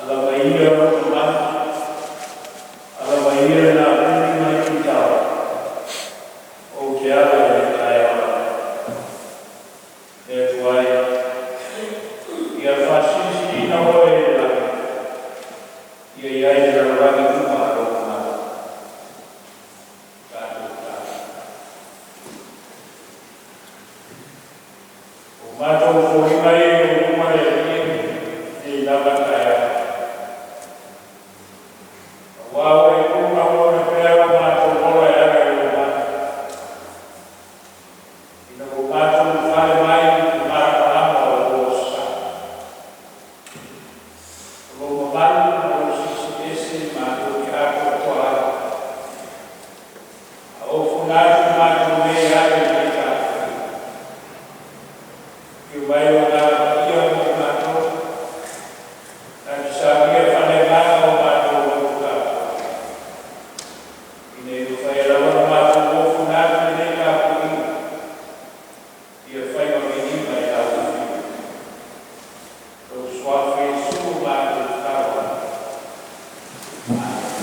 Ala mai ia lou mamalu, ala mai ia le lapuli ma le pitao, ou te ala i le taeao lava. Le Atua e, ia faasilisiliina oe i le lagi, ia i ai le lalolagi uma lou mamalu. Tatou tatalo. O matou foliga e i ou luma le Alii e lenei lava taeao. Auā ua e tuugaluaina pea lo matou ola e ala i lou mana. Ina ua matou ulufale mai i le malamalama o lau Aso Sa. O lou mamalu ma lou silisili ese matou te atoatoa ai. A ofuna atu matou nei e ale i lenei tapuaiga. Afio mai lou Agaga Paia mo i matou, na te saunia faaleagaga o matou loto tapuai. Ina ia mafai lava ona matou ofuna atu i lenei tapuaiga, ia fai ma viiga i lau Afio. Lou Suafa Iesu matou tatalo atu. Amen.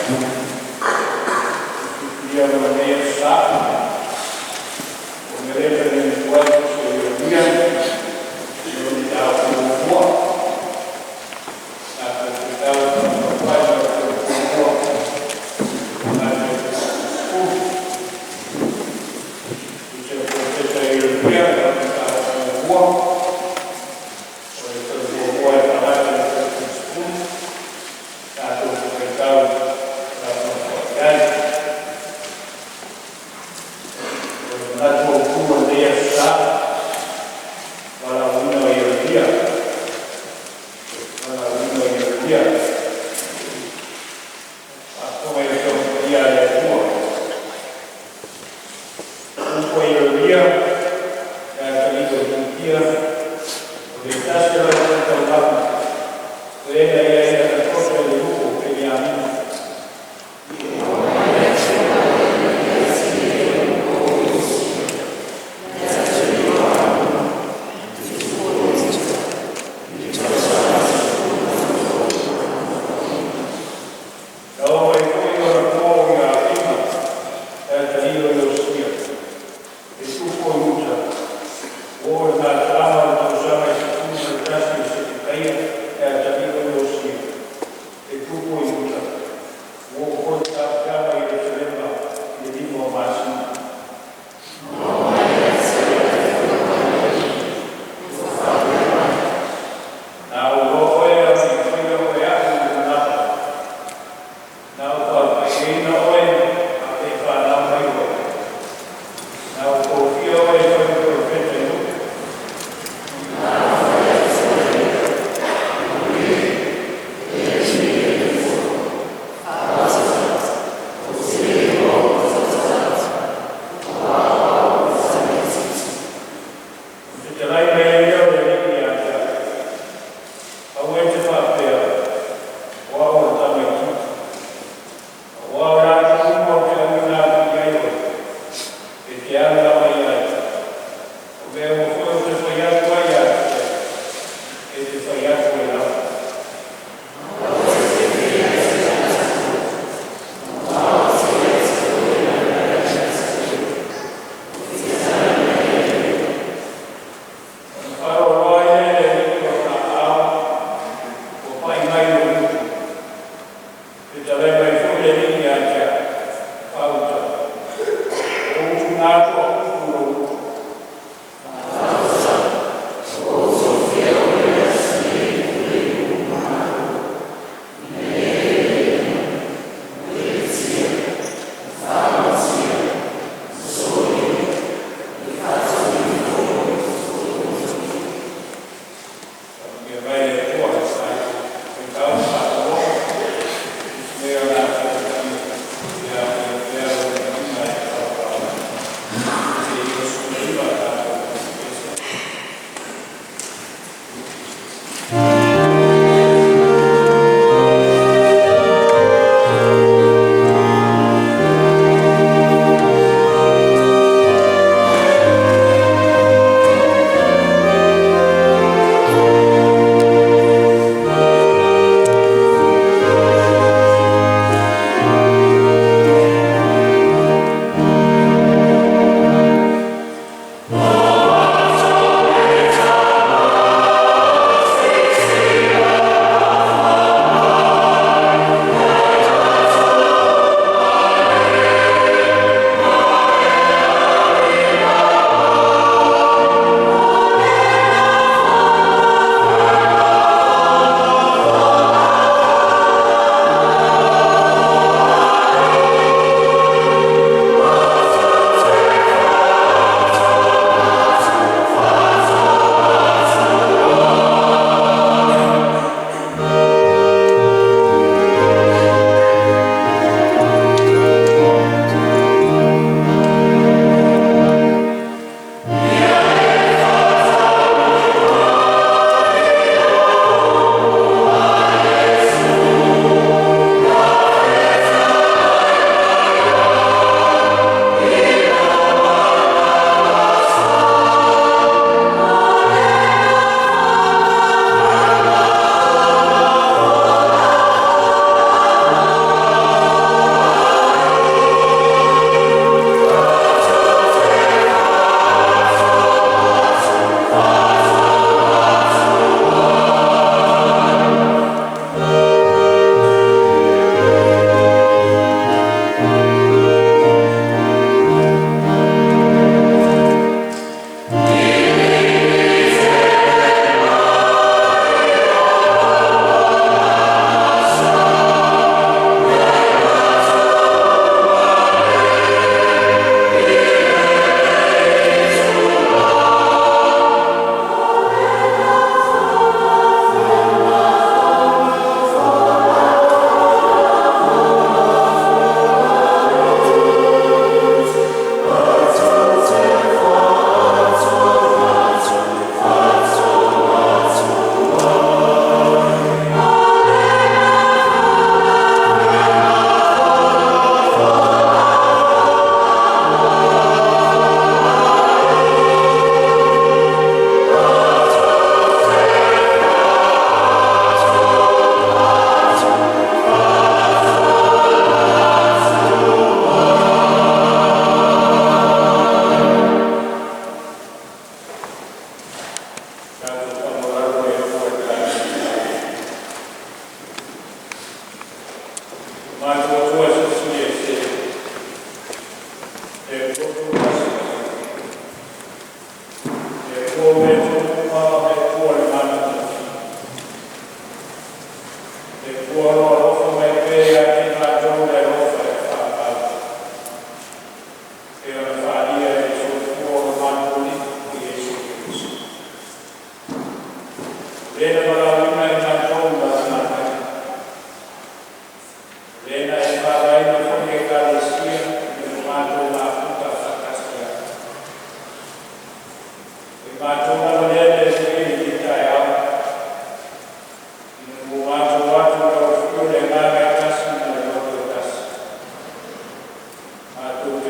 Ia mo lenei aso sa, o le le tuai se ia o le mataupu muamua. Tatou tatau fai ma muamua tatou i se Perofeta Ieremia, mataupu muamua, o le toe muamua e faagata i le 10, tatou te faitau felafolafoai ai. O le manatu autu o lenei aso sa, valaauina o Ieremia, valaauina o Ieremia. Faafofoga i Afioga Paia a le Atua, upu a Ieremia e atalii o Hikitia, o le tasi o le ositaulaga o e na i ai i Anatoto i le nuu o Peniamina. Na oo mai foi ona po o Ioakima le atalii o Iosia e tupu o Iuta, ua oo i le gataaga o le tausaga e 11 o Setekaia le atalii o Iosia e tupu o Iuta, ua oo foi le tauaofiaga i Yelusalema i le 5 o masina. Na ou iloa oe a o le i faia oe e a'u i le manava, na ou faapaiaina oe a o le i fanau mai oe. Na ou tofia oe e fai ma perofeta i nuu. Ona fetalai mai ai lea o le Alii ia te a'u, “Aua e te faapea, ‘O au o le tamaitiiti,’ auā o latou uma ou te auina atu i ai oe, e te alu lava i ai. O mea uma foi ou te fai atu ai ia te oe, e te fai atu ai lava. Ona faaloaloa ai lea e le Alii o lona aao, ua pai mai lou gutu. Fetalai mai foi le Alii ia te a'u, “Fauta, ua ou tuuina atu a'u upu i lou gutu. Faamanuia mai le Atua i le tatou faitau ma faalogo i mea o le a tatou.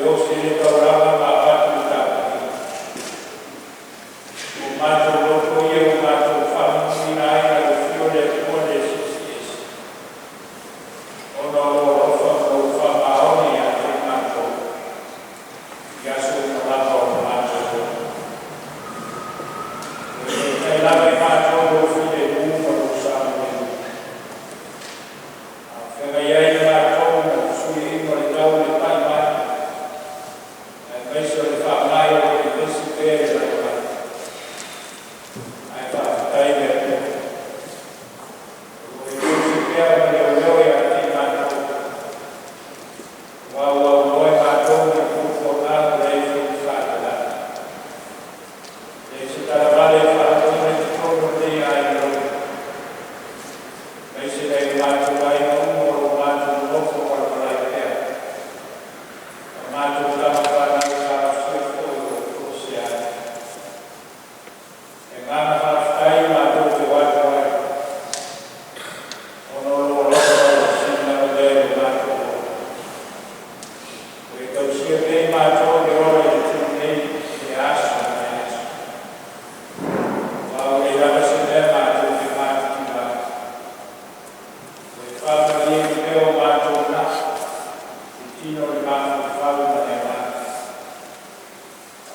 E osi ai le taulaga ma avatu le tapuaiga. O matou loto ia ua matou faamanuiaina ai lau afio le Atua le Silisili Ese, ona o lou alofa ma lou faamaoni ia te i matou i aso uma lava o lo matou ola. Ua e taitai lava i matou i lou filemu ma lou saogalemu, a o feagai ai ma matou ma le fesuiaiga o le tau i le pai mai, aemaise o le faamai o lo o vevesi pea i le lalolagi. Ae faafetai i le Atua, o lo o e tausi pea ma leoleo ia te i matou, ua auaunoe matou i puapuaga ua leai foi ni faalavelave. E leai se talavale e faalogoina i totonu o lenei aiga loto, aemaise nai o matou aiga uma o lo o matou nonofo malamalai pea, ma matou tama fanau sa aofia foi o lo o toesea ai. O le agaga faafetai matou te o atu ai, ona o lou alofa ua sili lava lea i lo matou ola. Ua e tausia pea i matou i le ola i le tino nei i lea aso ma lea aso. Aua ua leai lava se mea matou te matitiva ai. Ua e faamalieina pea o matou manao i le tino, le mafaufau ma le agaga.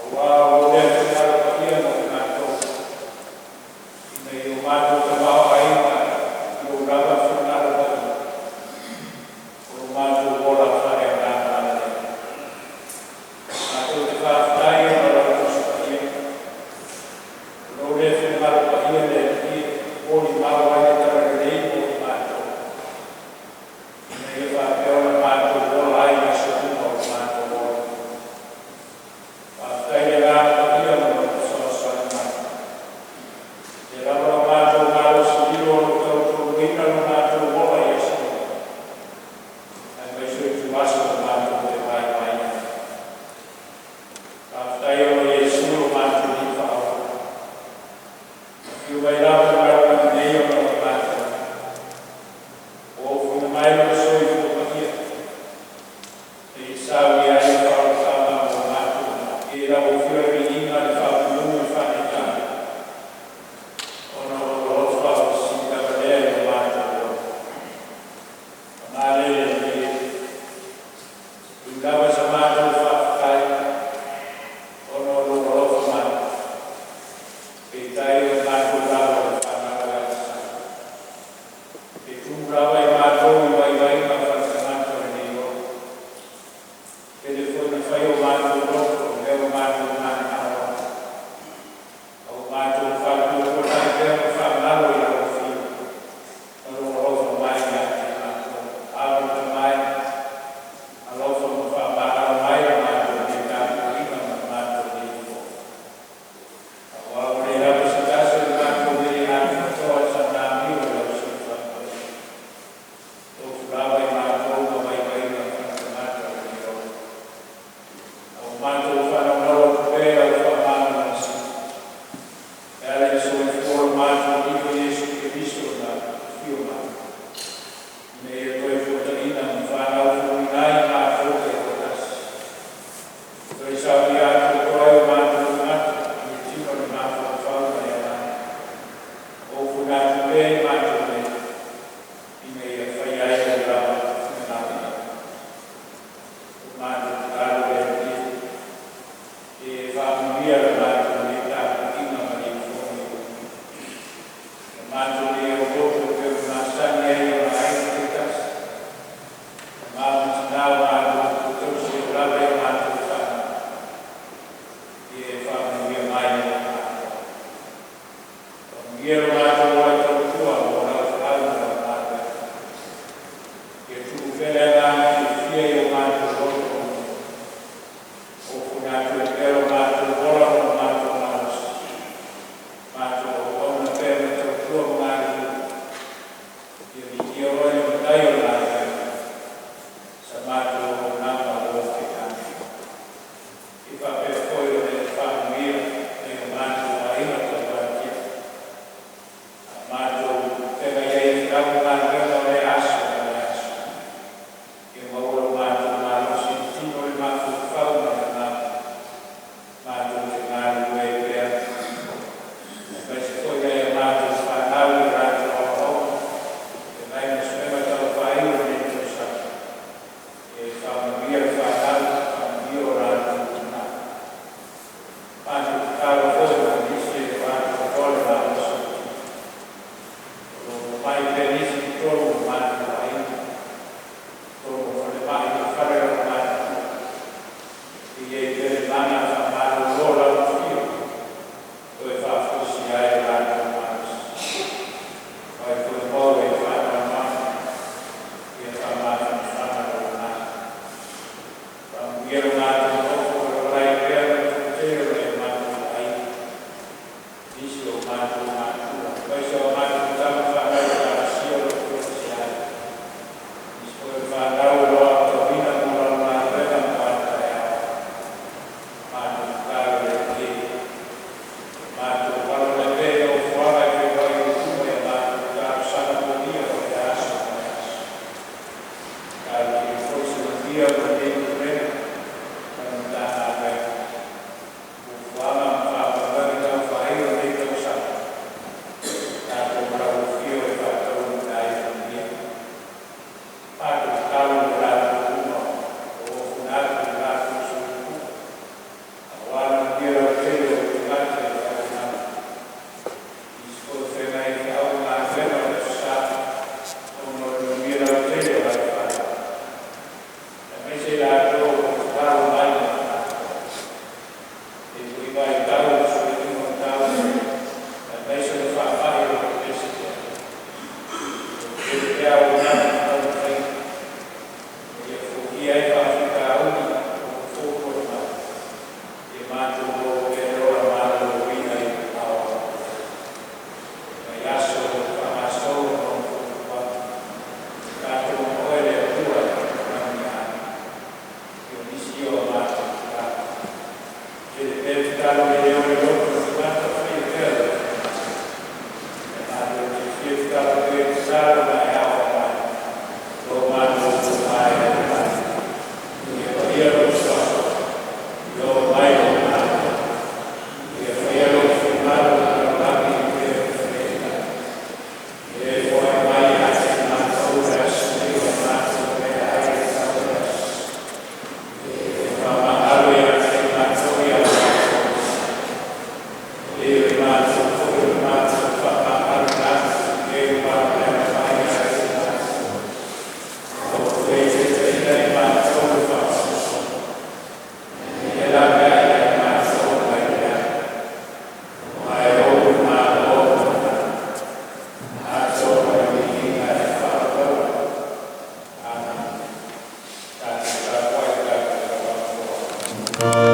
Auā o lou lea finagalo paia mo i matou, ina ia o matou tamaoaiga i lou lava finagalo paia, o lo matou ola faaleagaga lava lea. Matou te faafetai ona o lau Tusi Paia, o lou lea finagalo paia le Alii e molimau ai le Talalelei mo i matou, ina ia faapea ona matou ola ai i aso uma o lo matou ola. Faafetai i le Agaga Paia mo lona fesoasoani mai, o lea lava lo matou malosi lilo o lo o tautoaluaina lo matou ola i aso uma, aemaise o ituaso ua matou vaivai ai. Faafetai ona o Iesu lo matou Alii Faaola, na afio mai lava i le lalolagi nei ona o i matou, ua ofoina mai Lona soifua paia e saunia ai le faaolataga mo matou uma. I lau Afio le viiga, le faamanuga le faaneetaga, ona o lou alofa ua sili lava lea i lo matou ola. Paga lea le Alii e, e ui lava i sa matou faafetai ona o lou alofa mai, peitai o i matou lava o le fanau a Isa'i. E tumu lava i matou i vaivaiga faale-tagata o lenei ola. Tele foi ina fai o matou loto i mea ua matou mananao ai, a ua matou faatuatuanai pea ma faagalo i lau Afio ma lou alofa mai ia te i matou. Aba le Tama e, alofa ma faamagalo mai la matou nei tapuaiga ma le matou nei fono. Aua ua leai lava se tasi o i matou nei e atoatoa i sana amio i lau silafaga paia. Tofu lava i matou ma vaivaiga faale-tagata o lenei ola. A ua matou faanaunau atu pea i lau faamalomalasili, e ala i le soifua o lo matou Alii o Iesu Keriso na afio mai, ina ia toe fuataina ma fanau fouina ai i matou taitoatasi, toe saunia atoatoa ai o matou tagata i le tino, le mafaufau ma le agaga. Ofoina atu pea i matou nei, ina ia faia ai lou lava finagalo. O matou tatalo lea le Alii, ia e faamanuia la matou nei tapuaiga ma le fono i na matou le aulotu e pei ona masani ai ona aiga taitasi, tama ma tina o matou tausi e oo lava ia matou fanau. Ia e faamanuia mai mo i matou. Faamanuia lo matou ola tautua mo lau folau ma lau galuega. Ia tuu pea le agaga fiafia i o matou loto ma nofo. Ofoina atu ai pea lo matou ola ma lo matou malosi, matou auauna pea ma tautua ma galulue. Ia viia Oe le Matai o galuega, sa matou auaunaga o lo feagai. I faapea foi ona e faamanuia nai o matou aiga tauvaletia, a matou feagai ai i feau ma galuega o lea aso ma lea aso. Ia maua lo matou malosi i le tino, le mafaufau. Faamanuia le fanau, faamanuia o latou tina. Matou tatalo foi mo nisi e le o atoatoa le malosi o le tino, o lo o mamai pea nisi i totonu o matou aiga, totonu o falemai ma fale o matutua. I ai pea le mana faamalolo o lau Afio, toe faafoisia ai lo latou malosi. O ai foi o maua i le faanoanoaga, ia faamafanafana lou agaga. Faamanuia lo matou nofo valavala ai pea le toatele o nai o matou aiga, nisi o matou matua, aemaise o matou tama fanau i Ekalesia o lo o toesea ai. Nisi foi o fanau o lo o aotauina mo lau galuega mo a taeao. Matou tatalo le Alii e, matou valavala pea i nofoaga e feiloai ai tua i a matou talosaga molia o lea aso ma lea aso. Talosia foi se manuia mo lenei Pulega ma le Matagaluega, fuafuaga ma faamoemoega tau faaiu o lenei tausaga, tatou lau Afio e faataunuuina ai i le manuia. Matou tatalo mo i latou uma o lo o ofuina atu lo latou soifua aua le manuia lautele o tagata i le auaunaga. Nisi foi o feagai ai i feau ma galuega o le Aso Sa ona o le manuia lautele o lau fanau, aemaise i latou o lo o tatalo mai mo tatou. I lenei foi vaitau o le suiga o le tau aemaise o le faamai o lo o pepesi pea, o lo o tele pea auaunaga e tatau ona faia ina ia foia ai faafitauli o lo o fuafua mai. Ia matou maua pea le ola maloloina i aao o le Atua. Mai aso o lo o faagasolo ma ona fuafuaga, tatou ma Oe le Atua e manuia ai. Ia o nisi ia o a matou tatalo. Tele pea tatalo i le leo o le loto o le tagata, faia pea lou finagalo. Ae matou te fia tatalo pea i tatalo na e ao mai, lo matou mai mai. Ia paia lou Suafa, ia oo mai lou Malo, ia faia lou finagalo i le lalolagi pei ona faia i lagi. E foai mai ia te i matou i le aso nei la matou meaai e tatau i le aso. E faamagalo ia te i matou i a matou misa, e pei o i matou foi o le matou faamagaloina atu i e ua aleale mai ia te i matou. Aua foi ne i taitaiina i matou i le faasoasoaga, a ia laveai ia i matou mai le leaga. Aua e ou le Malo ma le mana, atoa ma le viiga e faauauau. Amene. Tatou tapuai tatou tauapu.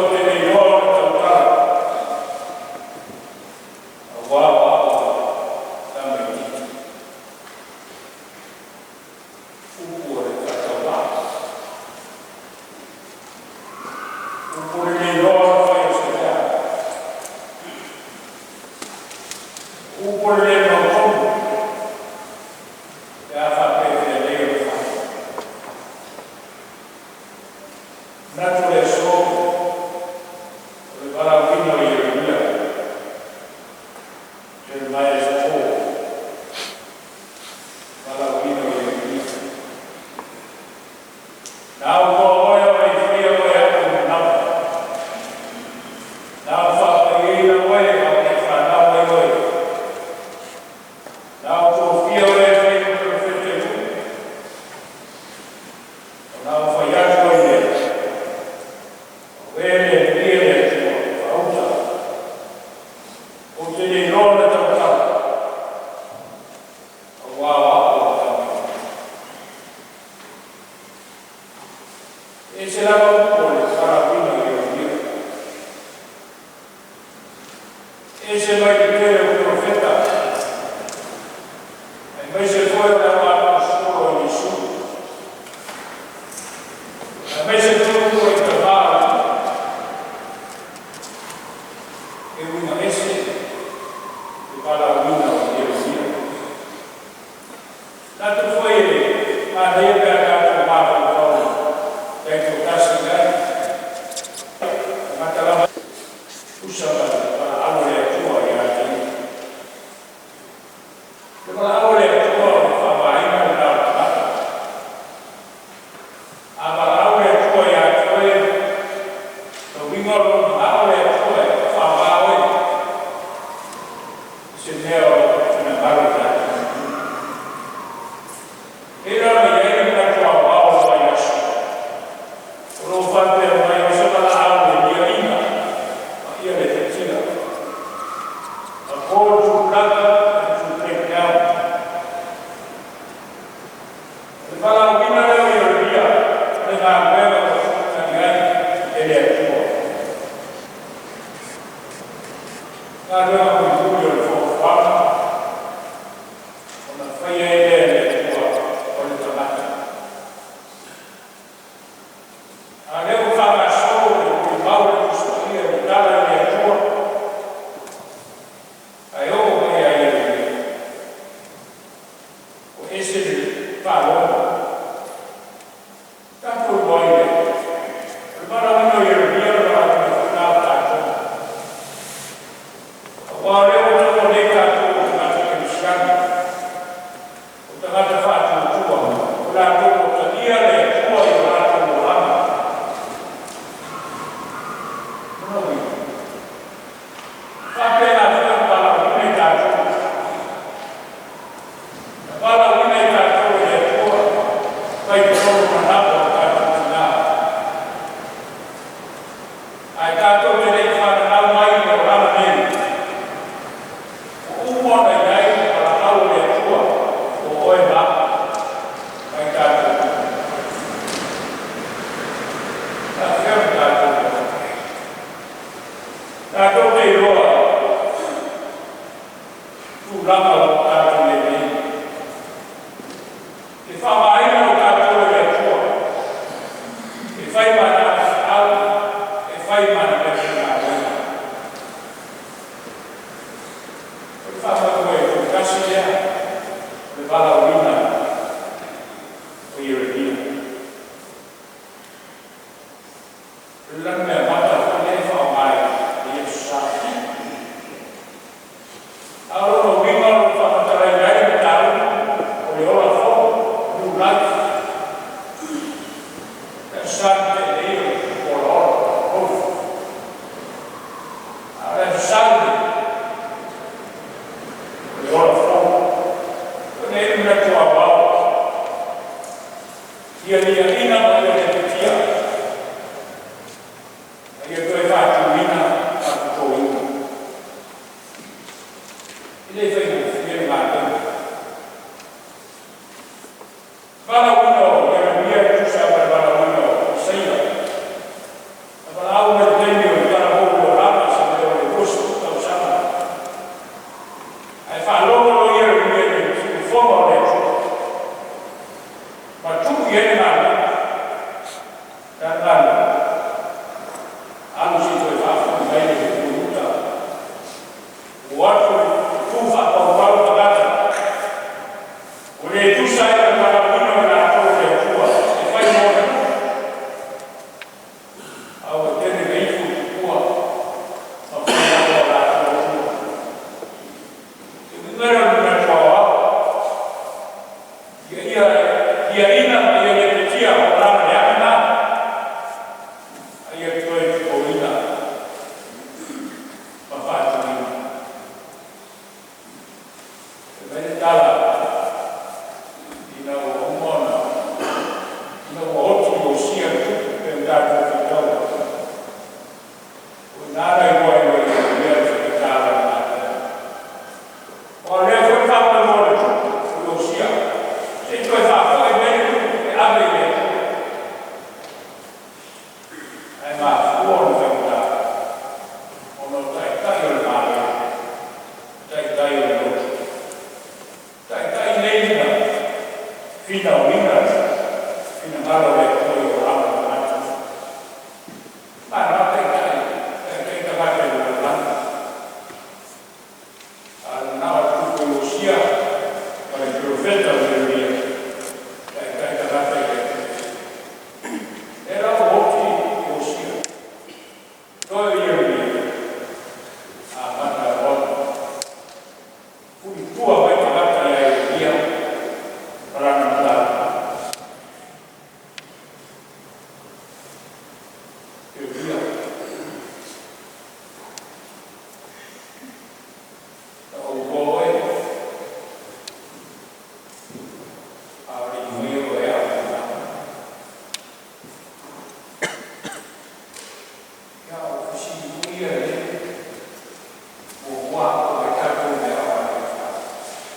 Tatou te le iloa ona tautala, auā o a'u o le tamaitiiti.” Upu a le Faatauvaa. Upu o le le iloa ona fai o se mea. Upu o le lē mautonu pe a faapefea lelei ona fai. Manatu o le aso, o le valaauina o Ieremia, Jeremiah's call, valaauina o Ieremia. “Na au loa oe a o le i faia oe e a'u ou manao. Na ou faapaiaina oe a o le i fanau mai oe. Na ou tofia oe e fai ma perofeta i nuu.” Ona ou fai atu ai lea, “Auē le Alii e le Atua faauta! Ou te le iloa ona tautala, auā o a'u o le tamaitiiti.” E ese lava upu o le valaauina o Ieremia, e ese mai le tele o perofeta aemaise foi o le auaposeitolo o Iesu, aemaise foi upu a tama o le nuu. E uiga ese le valaauina o Ieremia. Manatu foi e manaia pe a tatou mafaufau taitoatasi i ai, amata lava tusa ma le valaau a le Atua ia te ia. O le valaau a le Atua o le faamamaina lena o le tagata. A valaau le Atua ia te oe, lona uiga o lo o manao le Atua e faaaoga oe i se mea o lo o finagalo i ai. E pei la ona i ai le manatu aoao o le vaiaso, o lo o faapea mai, “O se valaau e liaina ma ia lepetia.” A call to plunder and to break down. O le valaauina lea o Ieremia o le galuega ua tuuina i ai e le Atua. Galuega mulimuli o le fuafuaga ona faia ai lea e le Atua o le tagata. A o lea ua faagasolo le molimau a le Tusi Paia e tatala e le Atua ae oo mai ia Ieremia, ua ese le faalogo. Tatou iloa ai lea, o le valaauina o Ieremia o le valaauina foi lena o tatou. Aua o lea ua taua nei tatou o tagata kerisiano, o tagata faatuatua, o latou ua talia le Atua i o latou olaga. Lona uiga, e faapena foi ona valaauina i tatou. Na valaauina i tatou e le Atua mai totonu o manava o tatou tina, ae tatou te le i fananau mai i le olaga nei, ua uma ona i ai le valaau a le Atua mo oe ma a'u ma i tatou uma. E faapefea ona tatou iloa? Tatou te iloa tulaga o lo o tatou i ai nei. Le faaaogaina o tatou e le Atua e fai ma ana avefeau, e fai ma ana meafaigaluega. O le faamoemoe tasi lea, o le valaauina o Ieremia. O le lanumeamata foi lea e faaaoga i le Aso Sa. A o lona uiga o lo o faamatalaina ai le mataupu o le ola fou, new life. O le Aso Sa na tea nei o le olaola, growth. A o le Aso Sa lenei, o le ola fou. E i ai le manatu aoao, ia liaina ma ia lepetia, a ia toe faatuina ma totoina. E le faigofie le galuega. Valaauina o Ieremia e tusa ma le valaauina o Isaia. Na valaau mai Nana i iloa ai ia le faigata o lana galuega. O lea foi faamoemoe o le tupu o Iosia, se i toe faafoi mai le tupu e ave i le Atua. Ae mafua ona faigata, ona o taitai o le Malo, taitai o le lotu, taitai nei na finauina le finagalo o le Atua i olaga o tagata. Malo taitai, taitai tagata i le lalolagi. A o le manao o le tupu Iosia ma le perofeta o Ieremia, taitai tagata i le Atua. Lea la ua oti Iosia, toe o Ieremia, amata loa ona fulitua mai tagata ia Ieremia ma lana mataupu. Ieremia, na ou iloa oe a o le i faia oe e a'u i le mama. Ia, o fesili foi ia e le muamua a'o ai tatou i le ao a le o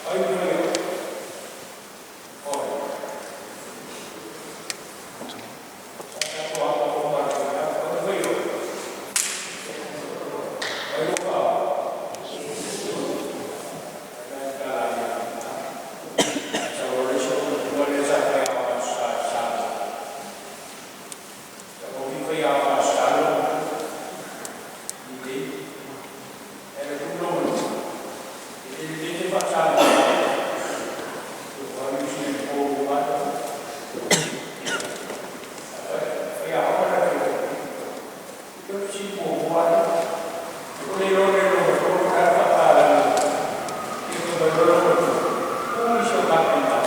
ai na faia oe? Oi. Sa tatou aoaoga i le ao. Ai na faia oe? O ai lou faaola? Sau loa le isi ou matua lea sa faiaoga Aso Sa i Samoa. Sa ou faiaoga Aso Sa lou matua. Lelei. Ae tuu lou matua, e te lelei te faa-Samoa. Ua usi i po mai. Faiaoga la te eu si muamua lea. O le iloa lea o lou matua la e faapalagi. Ia fai mai loa lou matua, "Who is your carpenter?"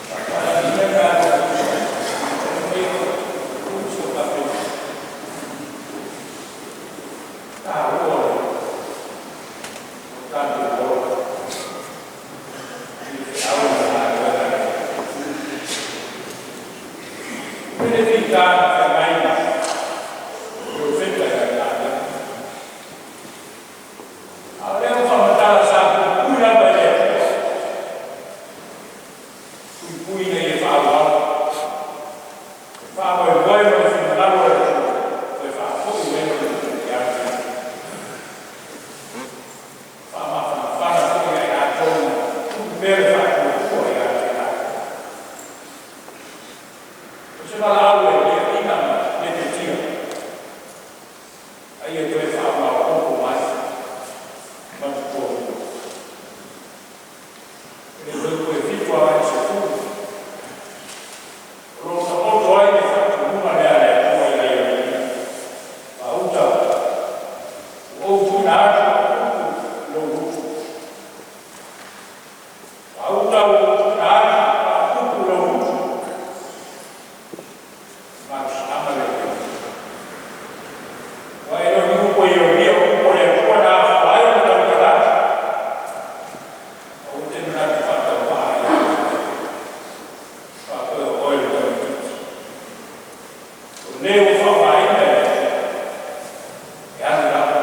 Faapalagi la la. Who is your carpenter? Taua o tatou ola. I le feau ma le galuega a le Atua. Le fita na feagai ma perofeta ia i latou. A o lea ua faamatala sa puipui lava e le Atua. Puipui ina ia faaauau. E faamoemoe ma le finagalo o le Atua, toe faafoi mai lona tupu ia te ia. Faamafanafana foi ia i latou na tuu pea le faatuatua ia te latou. O se valaau e liaina ma lepetia, a ia toe faamaopoopo mai ma totonu. E le toe 7 agai i le 10. O lo o taoto ai le faatonuga lea a le Atua ia Ieremia. Gauta, ua ou tuuina atu au upu i lou gutu. Gauta ua ou tuuina atu au upu i lou gutu. Malosiaga lea o le Atua. Ua e le o ni upu a Ieremia o upu a le Atua na afua ai ona tautala atu. Aua e te manatu faatauvaa ia te oe. Faapea o oe le tamaitiiti. O le ua faaaogaina e le Atua. E alu lava,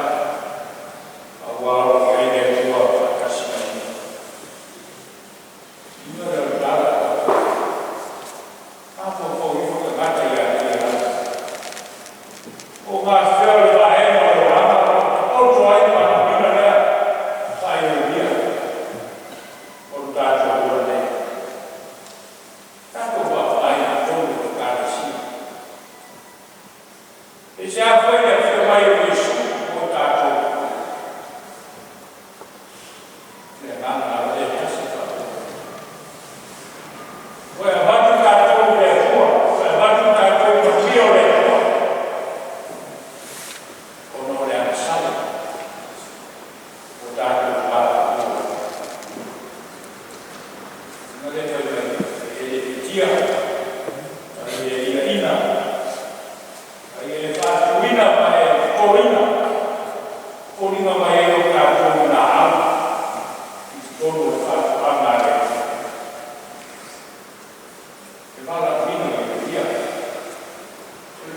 aua o lo o i ai le Atua faatasi ma ia. Ina lea o le tala a tatou. Mafaufau ifo tagata ia te ia lava. O gafea o le vaega o le olaga o lo o taoto ai le valaauina lea faa-Ieremia o le tatou ola nei. Tatou vaavaai atonu o Ekalesia. E se afai le afio mai o Iesu mo tatou. Le agaga lava lea e tasi e faapea. Ua e avatu tatou i le Atua, ua e avatu tatou i manuia o le Atua. Ona o le agasala ua tatou valaauina. Na le fai mai e lepetia, a ia liaina, a ia faatuina.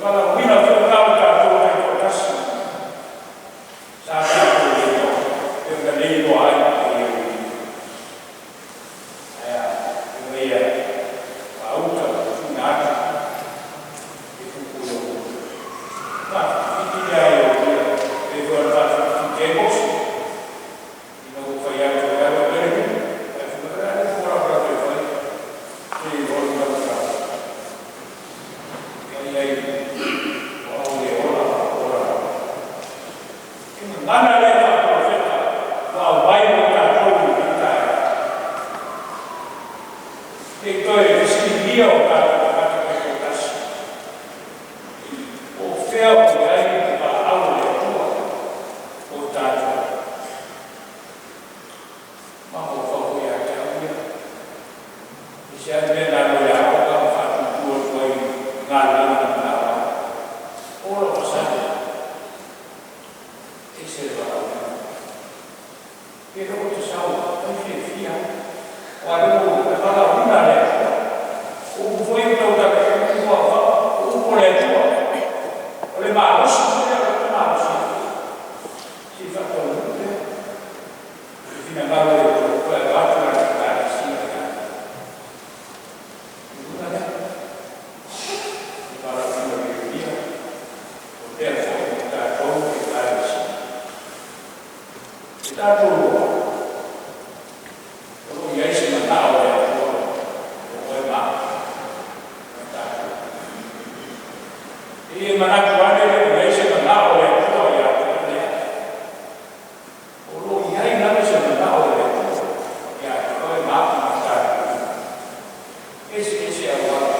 Valaauina foi lena o tatou taitoatasi sa tatou le iloa, pei ona le iloa ai e Ierusia. Ae a? Fai mai e gauta ua tuuina atu e tupu i lou gutu. Faafiti ia Ieremia, pei foi ona faafiti ai Mose ina ua fai atu e alu e aumai le nuu. Ae fai mai, o le a le upu o le a ou alu atu e fai? Ou te le iloa le taumafataga. Fai ai, o au e le ola, ola lava. E gagana lea faa-polofeta ua aumai mo tatou i lenei taeao. Ne i toe fesiligia o tatou tagata taitoatasi, po o fea o i ai le valaau a le Atua mo tatou. Mafaufau foi ia te au ia, i se a le mea na alu ai i le aoga ma faatutu atu ai i galuega na manao ai. O lou masani, e ese le valaauina. Pe le o te sau e fiafia ai, aua o lea ua e valaauina e le Atua. O upu foi ia ua tautala atu, o upu o upu a le Atua. O le malosi foi lea o lota malosi se i faataunuu lea. I le finagalo o le Atua e toe avatu i le Ekalesia i ina. O le uiga lea, le valaauina o Ieremia, o lea foi mo tatou Ekalesia. E tatou iloa, o lo o i ai se manao o le Atua mo oe ma au, ma tatou. Se i e manatu ane pe o i ai se manao o le Atua ia te oe lea. O lo o i ai lava se manao o le Atua ia te oe ma au ma tatou. E eseese auala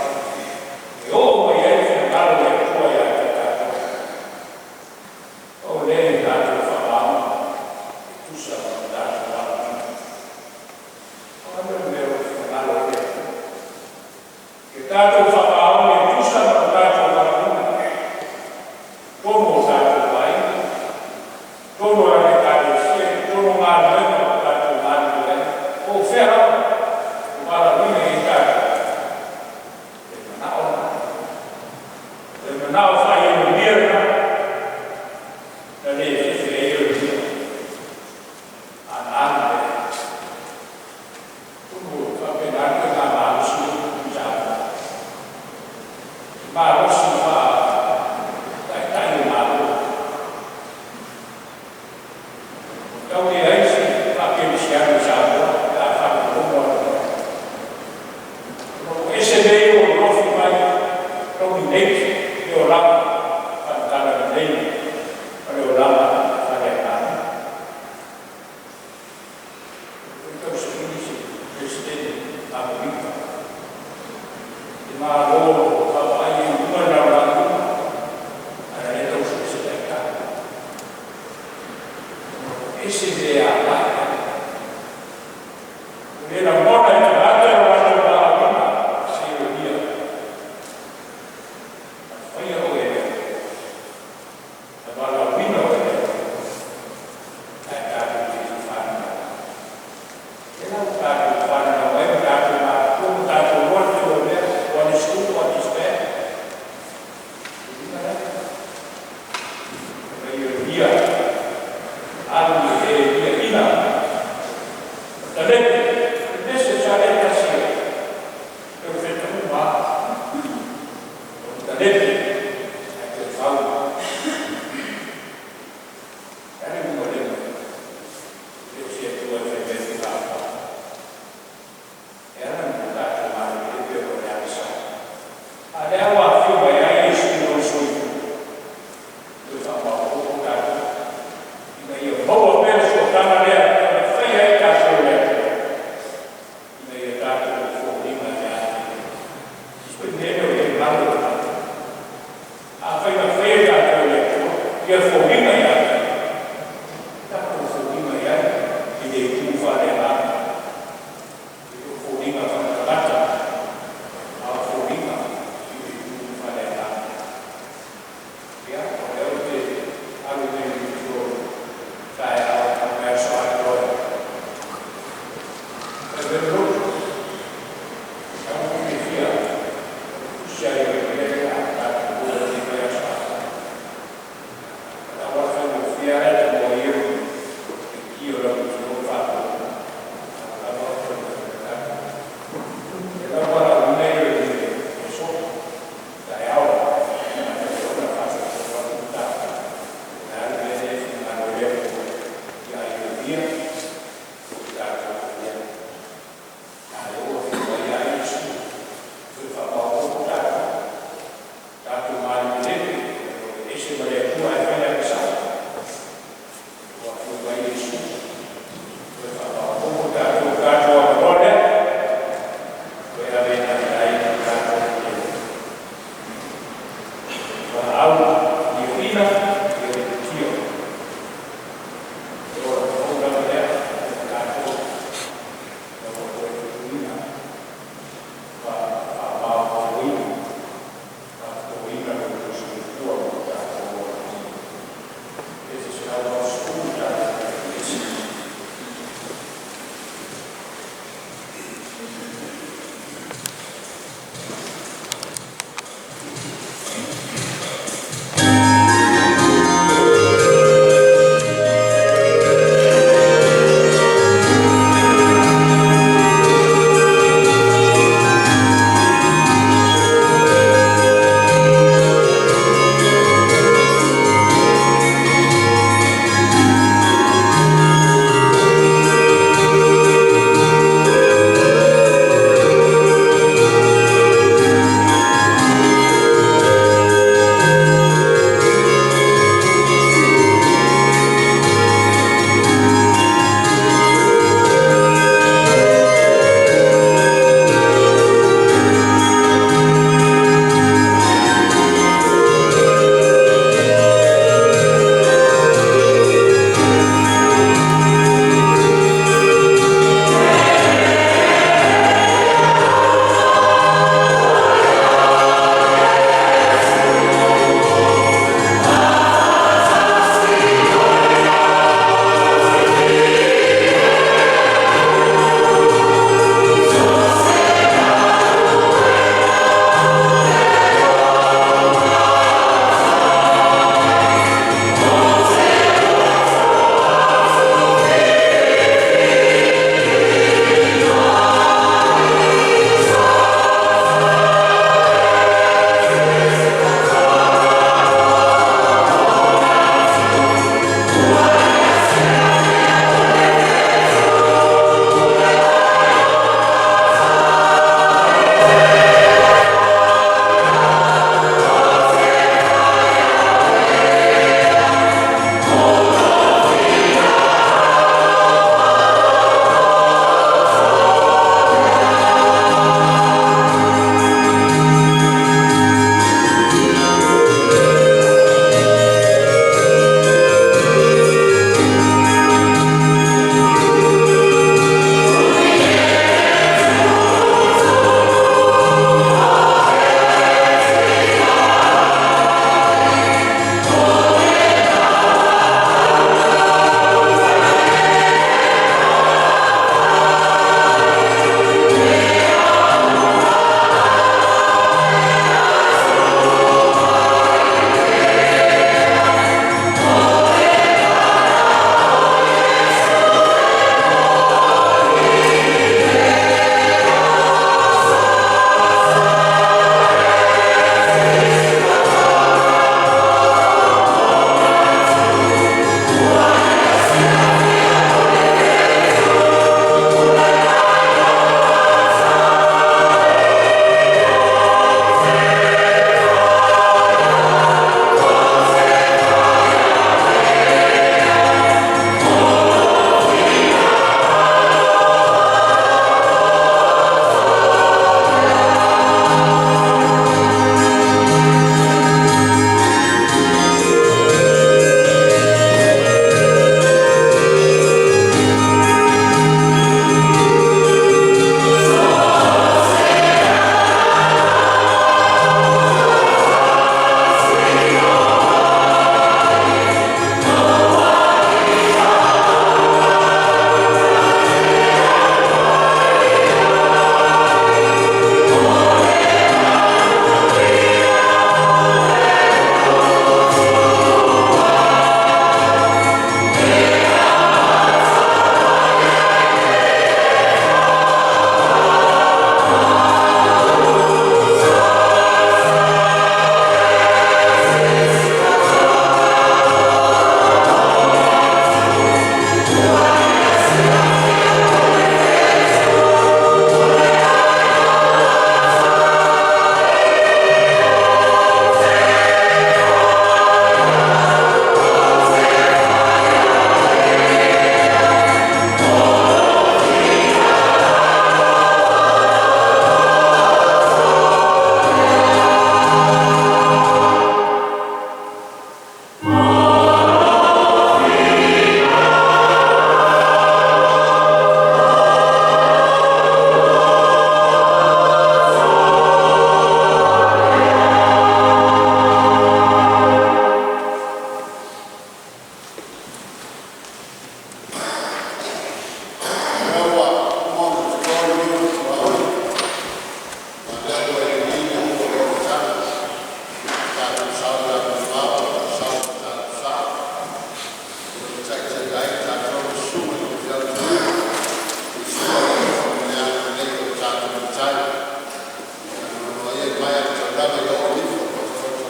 e oo mai ai le finagalo o le Atua ia te tatou. O lea ia tatou faamaoni e tusa ma lo tatou valaauina. O a lea mea o le finagalo o le Atua? Ia tatou faamaoni e tusa ma lo tatou valaauina, totonu o tatou aiga, totonu o le Ekalesia, totonu o galuega o tatou galulue ai, po o fea lava ua valaauina i ai tatou, o le manao lena. O le manao faa-Ieremia lena, na le fefe ai Ieremia, a na alu pea. Atonu e faapena le ituaiga malosi lea e tupu i Samoa. Le malosi faa-taitai o Malo. E tau leai se faakerisiano i Samoa pe a faalogologo atu i ai. Ona ua ese mea ia ua lolofi mai, dominate le olaga faale-talalelei ma le olaga faaleagaga. Ua tausaili se Peresetene a Amerika i Malo o lo o vaavaai i luga i le lalolagi uma, ae o lea e tau sue se taitai. Ona ua ese mea e agai i ai. Ua le lagona e tagata lo latou valaauina se Ieremia, na faia oe e le Atua, na valaauina oe e le Atua, ae tatou te le i fananau. O lea la ua tatou fananau ai ma tatou matutua ma tatou iloa le teu o mea, what is good, what is bad. O le uiga lea. Fai mai Ieremia, alu e liaina o talepe, o le message lava lea e tasi e perofeta uma lava, o le talepe. Valaau Liuina Lio Tio. O le tulaga lea o tatou ua toe tuuina faamaopoopoina, faatotogaina lo outou soifua ma lo tatou olagia. E 180 tatou esi.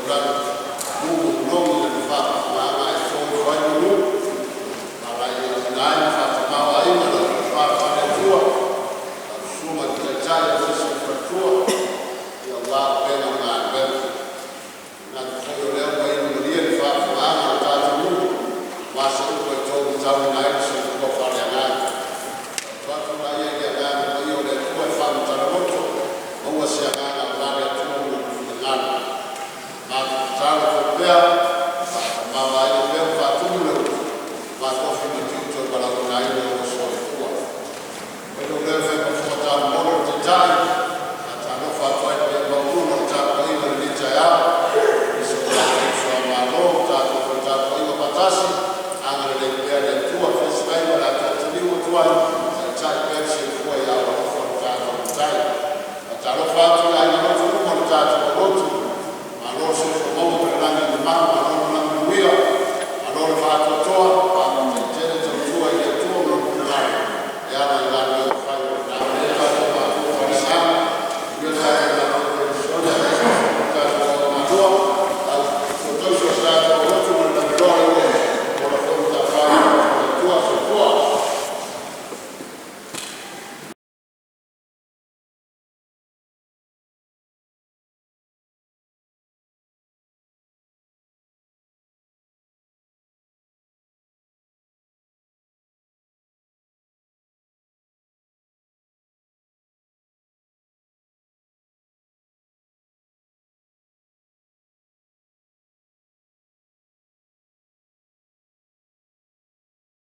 taulagi tu ma manogi i Lana faafofogaaga ae to ifo ai manu e falaiuuina ai ma faatamaoaiga lau tofa faale-Atua, lau Susuga i le Taitai aemaise le faletua aua upega ma galuega. E manatu foi o lea ua inu malie le faafofogaaga a lo tatou atunuu aua se upu e taumatauina ai le soifua faaleagaga. Taoto atu laia i le Agaga Paia o le Atua e faamatala loto, maua se agaga aua le Atua ma Lona finagalo. Matou tatalo ai faapea,